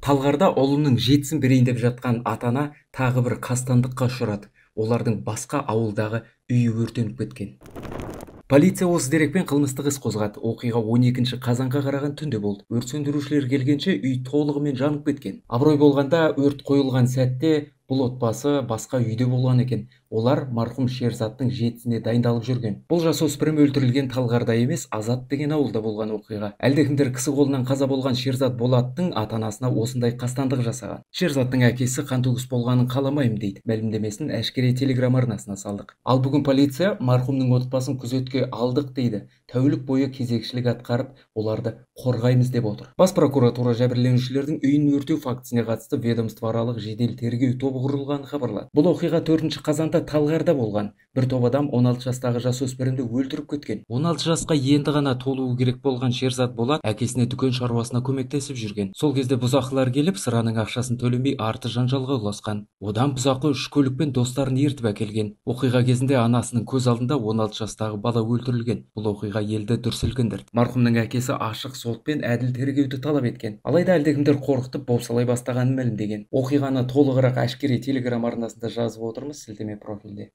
Талғарда ұлының жетісін берейін деп жатқан ата-ана тағы бір қастандыққа ұшырады. Олардың басқа ауылдағы үйі өртеніп кеткен. Полиция осы дерекпен қылмыстық іс қозғады. Оқиға 12 қазанға қараған түнде болды. Өрт сөндірушілер келгенше үй толығымен жанып кеткен. Абырой болғанда өрт қойылған сәтте бұл отбасы басқа үйде болған екен. Олар марқұм Шерзаттың жетісіне дайындалып жүрген. Бұл жасөспірім өлтірілген Талғарда емес, Азат деген ауылда болған оқиға. Әлдекімдер кісі қолынан қаза болған Шерзат Болаттың ата-анасына осындай қастандық жасаған. Шерзаттың әкесі қантөгіс болғанын қаламаймын дейді. Мәлімдемесін әшкере телеграм арнасына салдық. Ал бүгін полиция марқұмның отбасын күзетке алдық дейді. Тәулік бойы кезекшілік атқарып, оларды қорғаймыз деп отыр. Бас прокуратура жәбірленушілердің үйін өртеу фактісіне қатысты ведомствоаралық жедел тергеу тобы құрылғанын хабарлады. Бұл оқиға 4 қазанда Талғарда болған. Бір топ адам 16 жастағы жасөспірімді өлтіріп кеткен. 16 жасқа енді ғана толуы керек болған Шерзат Болат әкесіне дүкен шаруасына көмектесіп жүрген. Сол кезде бұзақылар келіп, сыраның ақшасын төлемей арты жанжалға ұласқан. Одан бұзақы үш көлікпен достарын ертіп әкелген. Оқиға кезінде анасының көз алдында 16 жастағы бала өлтірілген. Бұл оқиға елді дүр сілкіндірді. Марқұмның әкесі ашық сот пен әділ тергеуді талап еткен. Алайда әлдекімдер қорқытып бопсалай бастағанын мәлімдеген. Оқиғаны толығырақ әшкере телеграм арнасында жазып отырмыз, сілтеме профильде.